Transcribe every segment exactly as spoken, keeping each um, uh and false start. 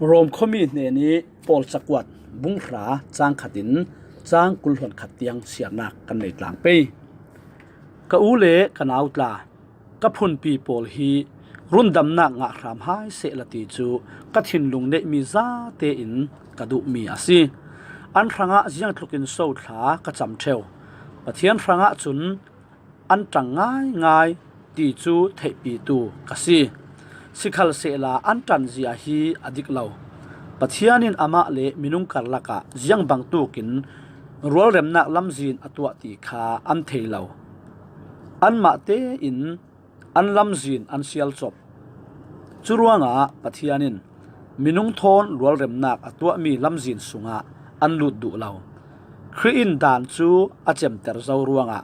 Rom khuami hnenih Paul cakuat bung hra cang khatin cang kul hluan khat tiang siarnak kan nei tlang pei. Ka u le ka nau tla, ka phunpi pawl hi rundamnak ngah hram hai sehla ti cu ka thinlung neihmi zate in ka duhmi a si. An hrangah ziangtlukin so thla ka cam ṭheu. Pathian hrangah cun an ṭang ngaingai ti cu theihpitu ka si. Sikhalsehla an ṭanzia hi a dik lo. Pathian in amah le minung karlakah ziang bangtukin rualremnak lamzin a tuah ti kha an thei lo. Anmah tein an lamzin an sialcop. Curuangah Pathian in minung thawn rualremnak a tuahmi lamzin sungah an lut duh lo. Khrih in dan cu a cemter zo ruangah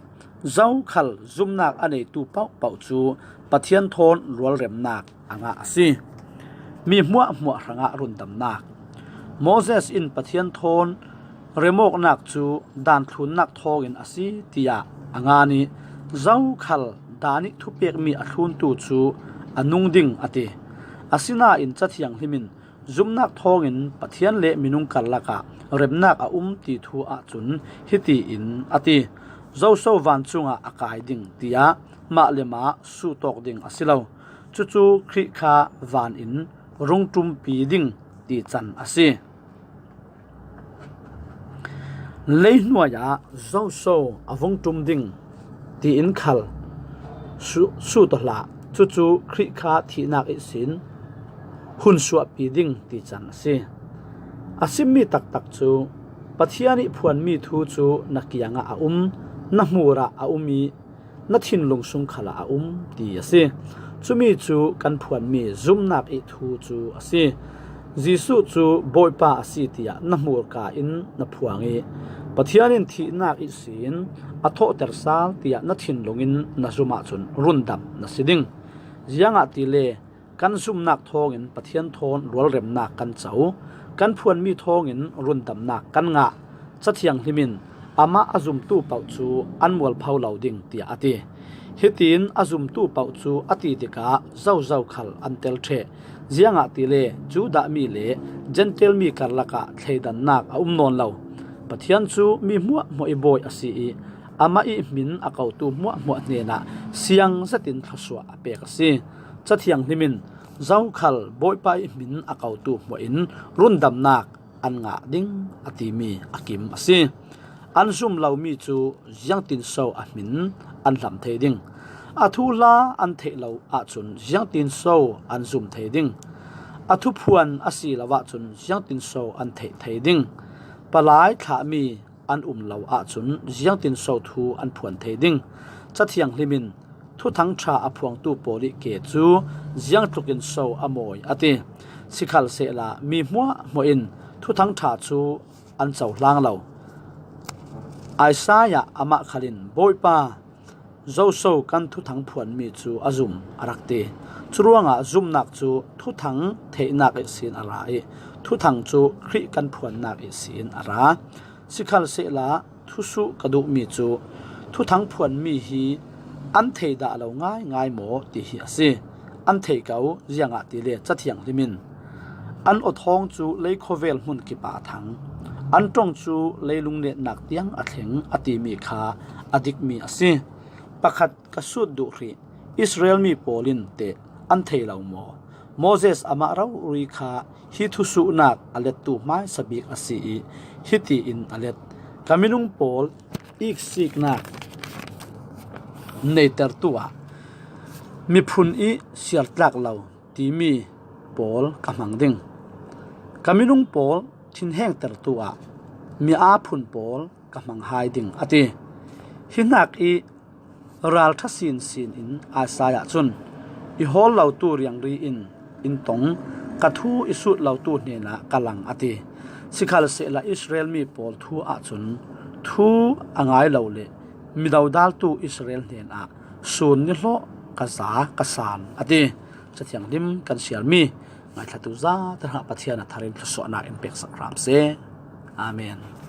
zokhal zumnak a neitu paohpaoh cu Pathian thawn rualremnak a ngah a si. Mi hmuahhmuah hrangah rundamnak. Moses in Pathian thawn remawknak cu dan thlunnak thawngin a si, tiah a ngan ih, zokhal dan ih thupekmi a thluntu cu a nung ding a ti. Asinain Cathiang Hlim in zumnak thawngin Pathian le minung karlakah remnak a um ti thu ahcun hitiin a ti. Zoso vancungah a kai ding, tiah mah le mah suhtawk ding a si lo. Cucu Khrih kha van in rung ṭumpi ding ti can a si. Leihnuai ah zoso a vung ṭum ding tiin khal su-, sut aw hlah. Cucu Khrih kha thihnak ihsin hun suahpi ding ti can a si. A simmi taktak cu Pathian ih phuanmi thu cu na kiangah a um, na hmurah a um ih na thinlung sung khalah a um ti a si. Cumi cu kan phuanmi zumnak ih thu cu a si. Jesuh cu Bawipa a si tiah na hmurka in na phuang ih Pathian in thihnak ihsin a thawhter sal tiah na thinlung in na zum ahcun rundam na si ding. Ziangahtile kan zumnak thawngin Pathian thawn rualremnak kan co, kan phuanmi thawngin rundamnak kan ngah. Cathiang Hlim in amah a zumtu paoh cu an mualpho lo ding, tiah a ti. Hitin a zumtu paoh cu a ti tikah zozo khal an tel ṭheh. Ziangahtile Judah mi le Jentail mi karlakah thleidannak a um nawn lo. Pathian cu mi hmuahhmuah ih Bawi a si ih amah ih hmin a kotu hmuahhmuah hnenah siang zetin thluasuah a pek a si. Cathiang Hlim in zokhal Bawipa ih hmin a kotu hmuah in rundamnak an ngah ding a timi a kim a si. An zum lomi cu ziangtinso a hmin an hlam thei ding? A thuhla an theih lo ahcun ziangtinso an zum thei ding? A thuphuan a si lo ahcun ziangtinso an theih thei ding? Palai thlahmi an um lo ahcun ziangtinso thu an phuan thei ding? Cathiang Hlim in Thuthang Ṭha a phuangtu pawl ih ke cu ziangtlukin so a mawi a ti. Sikhalsehla mi hmuahhmuah in Thuthang Ṭha cu an cohlang lo. Isaiah amah khal in, Bawipa, zoso kan thuthang phuanmi cu a zum, a rak ti. Curuangah zumnak cu thuthang theihnak ihsin a ra ih thuthang cu Khrih kan phuannak ihsin a ra. Sikhalsehla thusuh ka duhmi cu thuthang phuanmi hi an thei dah lo ngaingai maw ti hi a si. An thei ko, ziangahtile Cathiang Hlim in an aw thawng cu lei khuavel hmun kip ah a thang, an ṭong cu leilung netnak tiang a thleng a timi kha a dikmi a si. Pakhat ka sut duh hrih, Israel mi pawl in teh an thei lo maw? Moses amah rori kha hi thusuhnak a lettu hmaisa bik a si ih hitiin a let, ka minung pawl iksiknak neitertu ah miphun ih siartlak lo timi pawl ka hmang ding. Ka minung pawl thinhengtertu ah mi aa phun pawl ka hmang hai ding, a ti. Hi hnak ih ralṭha sinsin in Isaiah cun, i hawl lotu riangri in in tong, ka thu i sut lotu hnenah ka lang, a ti. Sikhalsehla Israel mi pawl thu ahcun thu a ngai lo le midodaltu Israel hnenah sun nihlawh ka za ka san, a ti. Cathiang Hlim kan siarmi ngaithlatu zate hrangah Pathian a thar in thluasuahnak in peksak hram seh. Amen.